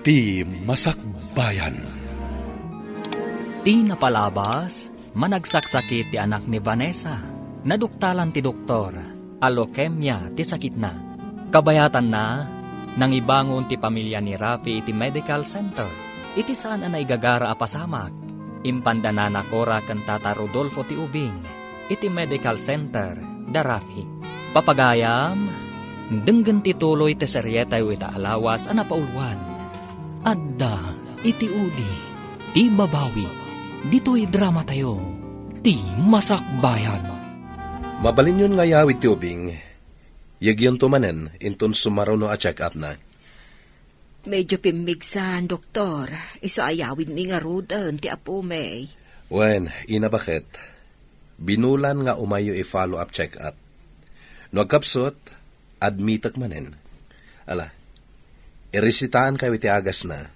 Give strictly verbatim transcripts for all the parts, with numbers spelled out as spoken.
Ti Masakbayan. Ti napalabas, managsaksakit ti anak ni Vanessa. Naduktalan ti doktor a leukemia ti sakitna. Kabayatanna, nangibangon ti pamilya ni Rafi iti medical center. Iti saan a naigagara a pasamak, impanda ni Cora ken Tata Rodolfo ti ubing iti medical center da Rafi. Papagayam, denggen ti tuloy ti serietayo ita a lawas a napauluan. Adda iti udi ti babawi. Ditoy dramatayo, Ti Masakbayan. Mabalinyon nga iyawid ti ubing, yekyonto manen inton sumaruno a check-up na. Medyo pimmigsan, Doktor. Isu a iyawidmi ngaruden ti apomi. Wen, Ina, baket? Binulan nga umayyo i-follow-up check-up. No agkapsut, admitek manen. Ala, iresitaankayo iti agasna.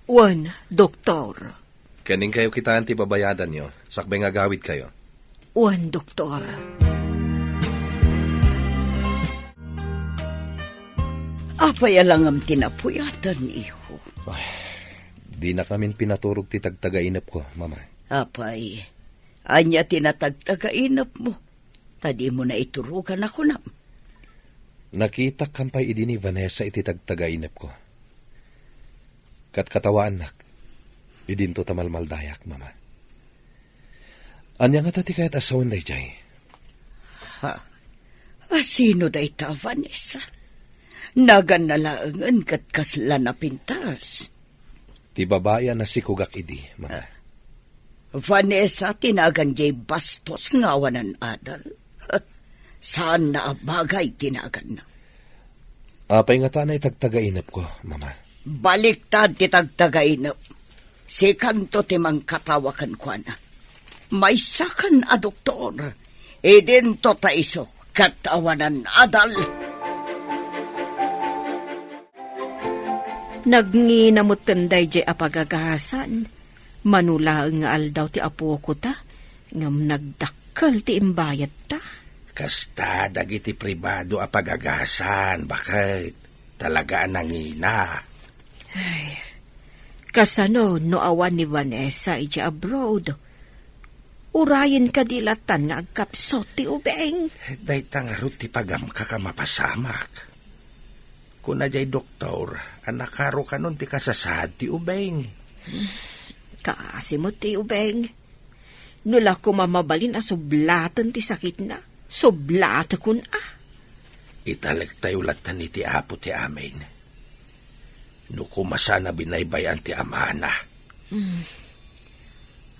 Wen, Doktor. Ken inkayo kitaen ti babayadanyo, sakbay nga agawidkayo. Wen, Doktor. Apay a langam ti napuyatanyo? Ay, dinak ngamin pinaturog ti tagtagainepko, Mama. Apay, ania ti natagtagainepmo? Ta dimo naiturogan a kunam. Nakitak pay idi ni Vanessa iti tagtagainepko. Katkatawaannak, idinto ta malmaldayak, Mama. Ania ngata ti kayat a sawen daydiay? Ha? A sino dayta a Vanessa? Naganna laengen ket kasla napintas. Ti babai a nasikogak idi, Mama. Vanessa ti nagan diay bastos nga awanan adal. Saanna a bagay ti naganna. Apay ngata a naitagtagainepko, Mama? Baliktad ti tagtagainep. Sikanto ti mangkatawa kenkuana. Maysakan a doktor. Idinto ta isu ket awanan adal. Nagngina metten daydiay a pagagasan. Mano laeng nga aldaw ti apokota, ngem nagdakkel ti imbayadta. Kasta dagiti pribado a pagagasan, baket? Talaga a nangina. Ay, kasano no awan ni Vanessa idiay abroad? Urayen kadi latan nga agkapsut ti ubing? Dayta ngarud ti pagamkak a mapasamak. Kuna diay doktor a nakarukanon ti kasasaad ti ubing. Kaasi met ti ubing. No la koma mabalin a sublaten ti sakitna, sublatekon a. Italektayo latta iti Apo ti amin. No koma saan a binaybay-an ti amana. Hmm.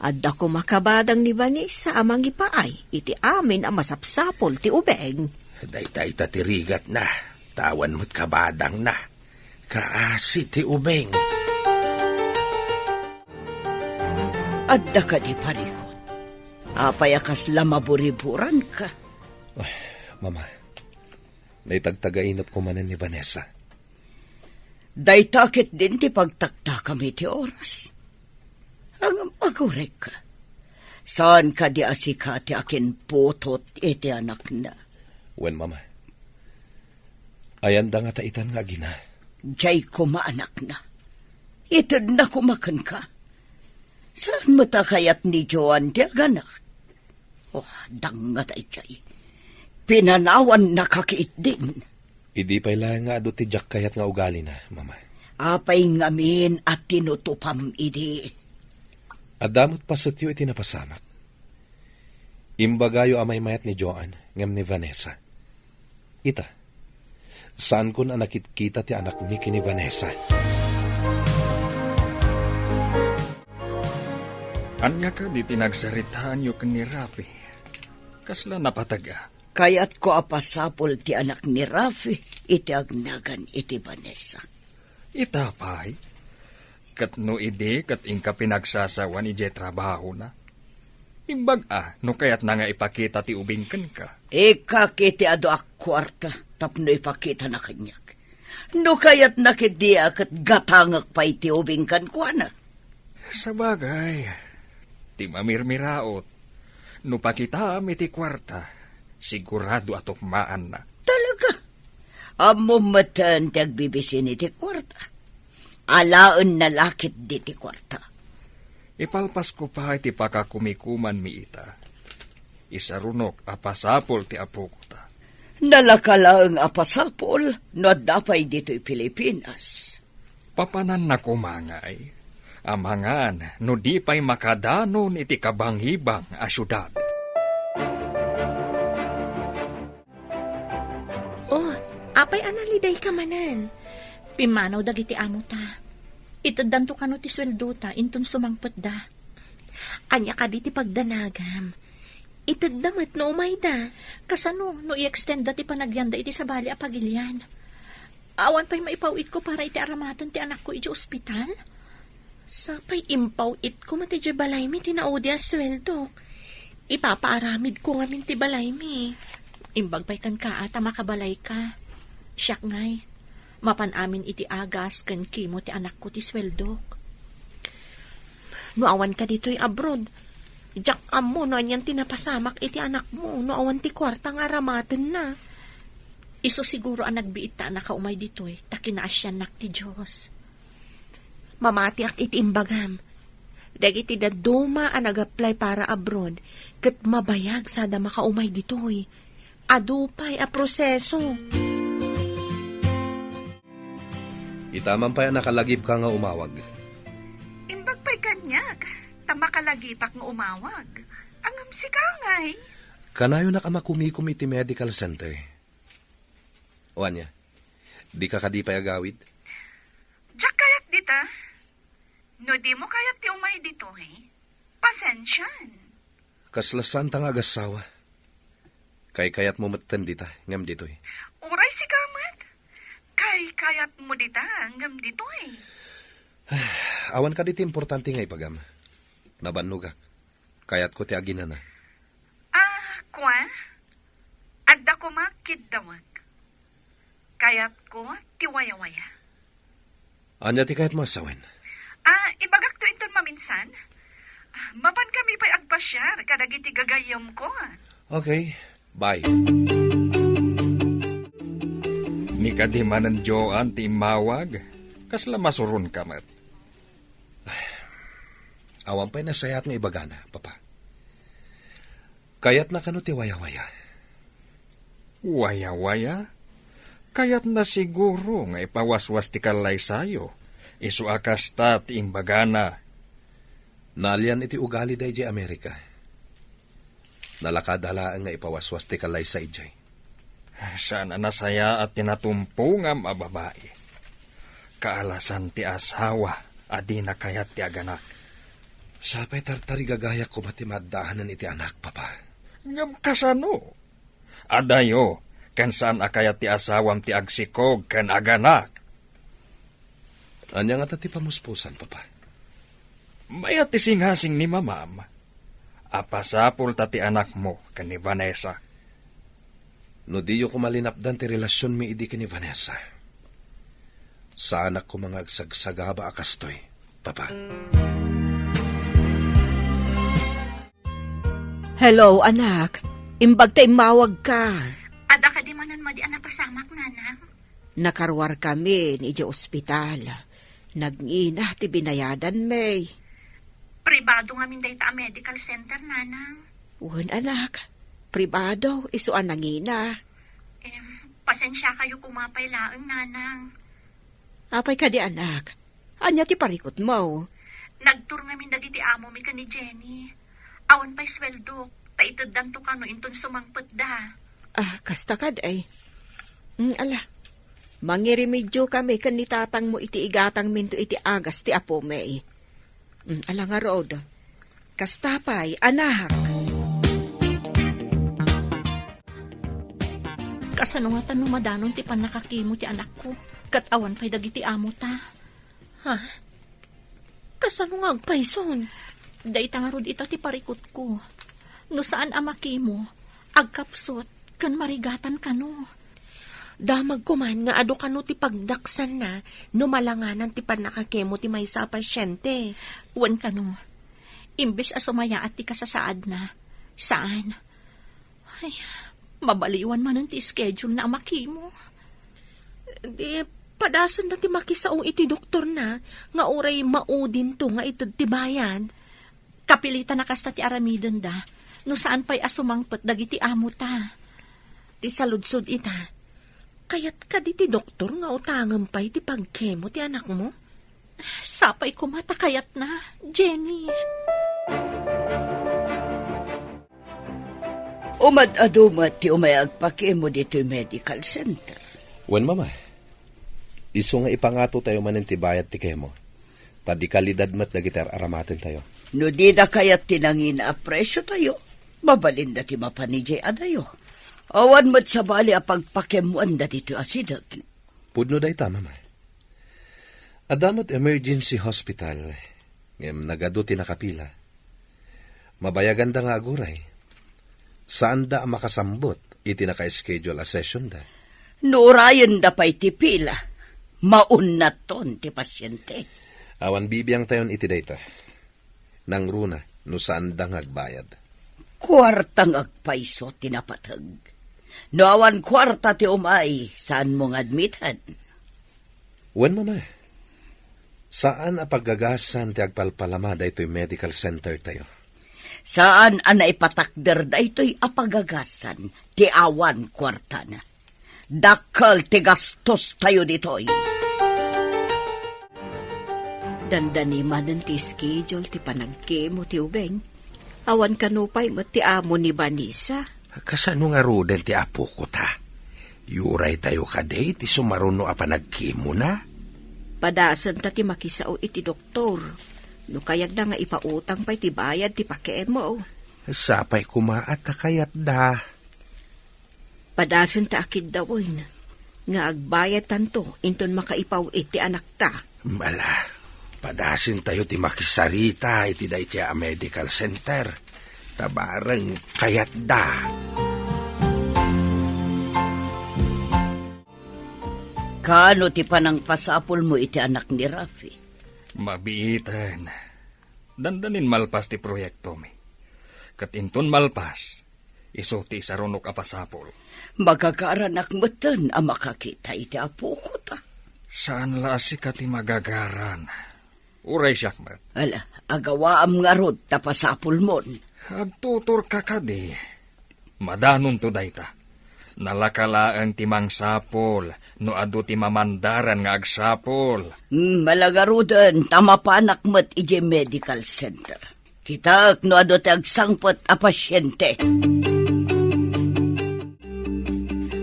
Adda koma kabadang ni Vanessa a mangipaay iti amin a masapsapul ti ubing. Dayta ita ti rigatna, ta awan met kabadangna. Kaasi ti ubing. Adda kadi parikut? Apay a kasla maburiburanka? Ay, Mama, naitagtagainepko manen ni Vanessa. Dayta ketdin ti pagtaktakam iti oras. Ngem agurek, saan kadi a sika ti akinputot iti anakna? Wen, Mama. Ayanda ngata itan nga agina? Diay koma anakna. Itedna koma kenka. Saan met a kayat ni Joan ti aganak? Oh, dangngata idiay. Pinanawannaka ketdin. Idi pay laeng nga adu ti diak kayat nga ugalina, Mama. Apay ngamin a tinutupam idi? Adda met pasetyo iti napasamak. Imbagayo a maymayat ni Joan ngem ni Vanessa. Ita, saankon a nakitkita ti anakmi ken ni Vanessa. Ania kadi ti nagsaritaanyo ken ni Rafi? Kasla napateg a? Kayatko a pasapul ti anak ni Rafi iti agnagan iti Vanessa. Ita pay? Ket no idi ket inka pinagsasawan idiay trabahona, imbag a no kayatna nga ipakita ti ubing kenka. Ikkak iti adu a kuarta tapno ipakitana kaniak. No kayatna ketdi a ket gatangek pay ti ubing kenkuana. Sabagay, ti mamirmiraot, no pakitaam iti kuarta, sigurado a tukmaanna. Talaga? Ammom metten ti agbibisin iti kuarta. Alaenna la ketdi ti kuarta. Ipalpasko pay ti pakakumikumanmi ita. Isarunok a pasapul ti apoko ta. Nalaka laeng a pasapul no adda pay ditoy Pilipinas. Papananna koma ngay, amangan no di pay makadanon iti kabangibang a siudad. Oh, apay a nalidayka manen? Pimmanaw dagiti amota. Iteddanto kano ti sueldota inton sumangpetda. Ania kadi ti pagdanagam? Itedda met no umayda. Kasano no i-extendda ti panagyanda iti sabali a pagilian? Awan pay maipaw-itko para iti aramaten ti anakko iti ospital? Sapay impaw-itko met iti balaymi ti naudi a sueldok. Ipapaaramidko ngamin ti balaymi. Imbag pay kenka a ta makabalayka. Siak ngay, mapan amin iti agas ken kimo ti anakko ti sueldok. No awanka ditoy abroad, diak ammo no anian ti napasamak iti anakmo no awan ti kuarta nga aramatenna. Isu siguro a nagbiit ta a nakaumay ditoy ta kinaasiannak ti Dios. Mamatiak iti imbagam. Dagiti dadduma a nag-apply para abroad ket mabayag sada makaumay ditoy. Adu pay a proseso. Ita man pay a nakalagipka nga umawag. Imbag pay kaniak, ta makalagipak nga umawag. Ngem sika ngay? Kanayonak a makumikom iti medical center. O ania, dika kadi pay agawid? Diak kayat dita. No dimo kayat ti umay ditoy, pasensian. Kasla saanta nga agassawa. Kaykayatmo metten dita, ngem ditoy. Uray sika met. Kaykayatmo dita, ngem ditoy. Awan kadi ti importante nga ipagam. Nabannogak. Kayatko ti aginana. Ah, kua? Adda koma kiddawek. Kayatko ti wayawaya. Ania ti kayatmo a sawen? Ah, ibagakto inton maminsan. Ah, mapan kami pay agpasiar kadagiti gagayyemko. Okay, bye. Ni kadi manen Joan ti immawag, kasla masuronka met. Awan pay nasayaat nga ibagana, Papa. Kayatna kano ti wayawaya? Wayawaya? Kayatna siguro nga ipawaswas ti kallaysayo. Isu a kasta ti imbagana. Naalian iti ugalida idiay Amerika. Nalakada laeng nga ipawaswas ti kallaysa idiay. Saan a nasayaat ti natumpongam a babai. Kaalasan ti asawa a dina kayat ti aganak. Sapay tartarigagayak koma ti maaddaanan iti anak, Papa. Ngem kasano? Adayo, ken saan a kayat ti asawam ti agsikog ken aganak. Ania ngata ti pamuspusan, Papa? Mayat ti singasing ni Mamam a pasapul ta ti anakmo ken ni Vanessa. No diyo koma linapdan ti relasionmi idi ken ni Vanessa, saanak koma nga agsagsagaba a kastoy, Papa. Hello, anak. Imbag ta immawagka. Adda kadi manen madi a napasamak, Nanang? Nakaruarkami idiay ospital. Nagngina ti binayadanmi. Pribado ngamin dayta a medical center, Nanang. Wen, anak. Pribado, isu a nangina. Em, pasensiakayo koma pay laeng, Nanang. Apay kadi, anak? Ania ti parikutmo? Nagtur ngamin dagiti amomi ken ni Jenny. Awan pay sueldok, ta iteddanto kano inton sumangpetda. Ah, kasta kad ay. Mm, ala, mangirimedyo kami ken ni tatangmo iti igatangminto iti agas ti apomi. Mm, ala ngarud. Kasta pay, anak. Kasano ngata no madanon ti pannakakimo ti anakko, ket awan pay dagiti amota? Ha? Kasano nga agpayson? Dayta ngarud ita ti parikutko. No saan a makimo, agkapsut ken marigatan kano. Damagko man nga adu kano ti pagdaksanna no malanganan ti pannakakemo ti maysa a pasiente. Wen kano, imbes a sumayaat ti kasasaadna, saan. Ay, mabaliwan manen ti schedule na a makimo. Di, Padasenda ti makisao iti doktorna nga uray maudinto nga ited ti bayad. Kapilitan a kasta ti aramidenda, no saan pay a sumangpet dagiti amota. Ti saludsod ita, kayat kadi ti doktor nga utangem pay ti pagkemo ti anakmo? Sapay koma ta kayatna, Jenny. Umad-adu met ti umay agpakemo ditoy medical center. Wen, Mama. Isu nga ipangato tayo manen ti bayad ti kemo. Ta di kalidad met dagiti ar-aramatentayo. No dida kayat ti nangina a presyo tayo, mabalinda ti mapan idiay adayo. Awan met sabali a pagpakemmuanda ditoy asideg. Pudno dayta, Mama. Adda met emergency hospital, ngem nagadu ti nakapila. Mabayaganda nga aguray. Saanda a makasambut iti naka-schedule a sessionda. No urayenda pay ti pila, maunnaton ti pasyente. Awan bibiangtayon iti dayta. Nangruna no saanda nga agbayad. Kuarta nga agpayso ti napateg. No awan kuarta ti umay, saanmo nga admiten? Wen, Mama. Saan a paggagasan ti agpalpalama daytoy medical center tayo. Saan a naipatakder daytoy a paggagasan ti awan kuartana. Dakkel ti gastos tayo ditoy. Dandani manen ti schedule ti panagkemo ti ubing. Awan kano pay met ti amo ni Vanessa. Kasano ngaruden ti apoko ta? Uray tayo kadi ti sumaruno a panagkemona? Padasenta ti makisao iti doktor. No kayatda nga ipautang pay ti bayad ti pakemo. Sapay koma a ta kayatda. Padasenta a kiddawen nga agbayadtanto inton makaipaw-it ti anakta. Ala, padasentayo ti makisarita iti dayta a medical center. Ta bareng kayatda. Kaano ti panangpasapulmo iti anak ni Rafi? Mabiiten. Dandanin malpas ti proyektomi. Ket inton malpas, isu ti isarunok a pasapul. Magagaranak metten a makakita iti apoko ta. Saan la a sika ti magagaran. Uray siak met. Ala, agawaam ngarud ta pasapulmon. Agtuturka kadi. Madanonto dayta. Nalaka laeng ti mangsapul no adu ti mamandaran nga agsapul. Hmm, ala ngaruden ta mapanak met idiay medical center. Kitaek no adu ti agsangpet a pasyente.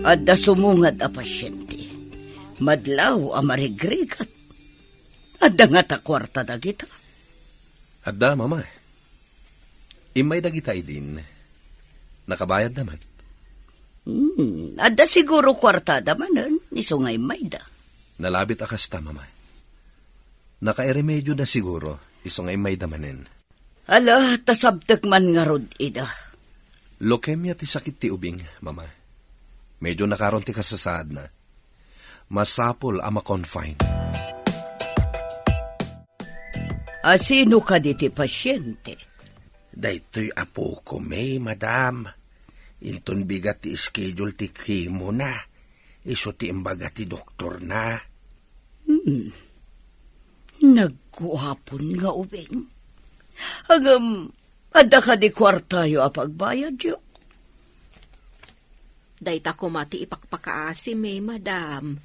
Adda sumungad a pasyente. Madlaw a marigrigat. Adda ngata kuarta dagita? Adda, Mama. Immay dagita idin. Nakabayadda met. Hmm, adda siguro kuartada manen, isu nga immayda. Nalabit a kasta, Mama. Nakairemedioda siguro, isu nga immayda manen. Ala, ta sabtek man ngarud ida. Leukemia ti sakit ti ubing, Mama. Medyo nakaron ti kasasaadna. Masapul a ma-confine. A sino kadi ti pasyente? Daytoy apoko, May, madam. Inton bigat ti schedule ti chemo na, isu ti imbaga ti doktorna. Hmm. Nagguapon nga ubing. Ngem, adda kadi kuartayo a pagbayadyo? Dayta koma ti ipakpakaasimi, madam.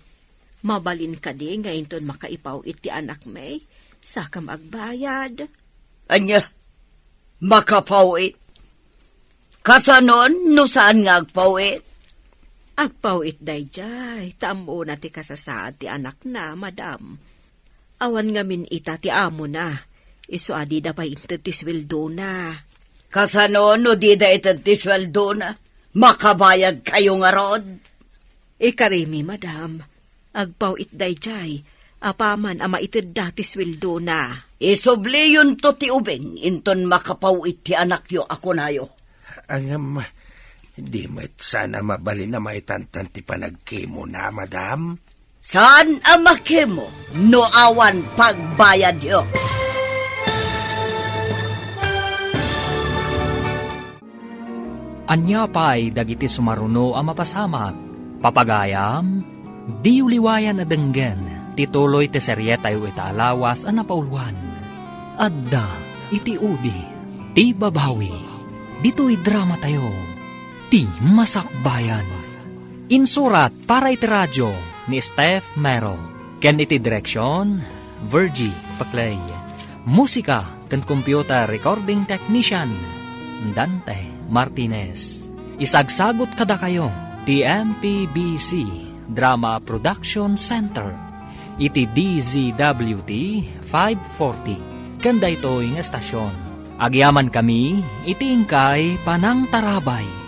Mabalin kadi nga inton makaipaw-it ti anakmi, sakam agbayad? Ania? Makapaw-it? Kasanon no saan nga agpaw-it? Agpaw-it daydiay, ta ammona ti kasasaad ti anakna, madam. Awan ngamin ita ti amona, isu a dida pay inted ti sueldona. Kasano no dida ited ti sueldona? Makabayadkayo ngarud? Ikarimi, madam, agpaw-it daydiay, apaman a maitedda ti sueldona. Isubliyonto ti ubing inton makapaw-it ti anakyo a kunayo. Ngem, di met saan a mabalin a maitantan ti panagkemona, madam? Saan a makemo no awan pagbayadyo. Ania pay dagiti sumaruno a mapasamak? Papagayam, Diyo liwayan a denggen ti tuloy ti serietayo ita a lawas a napauluan. Adda iti udi ti babawi. Ditoy dramatayo, ti masakbayan. Insurat para iti radio ni Steph Mero. Ken iti direksion, Virgie Paclay. Musika ken computer recording technician, Dante Martinez. Isagsagut kadakayo ti M P B C Drama Production Center iti D Z W T five forty. Ken daytoy nga estasion, agyamankami iti inkay panangtarabay.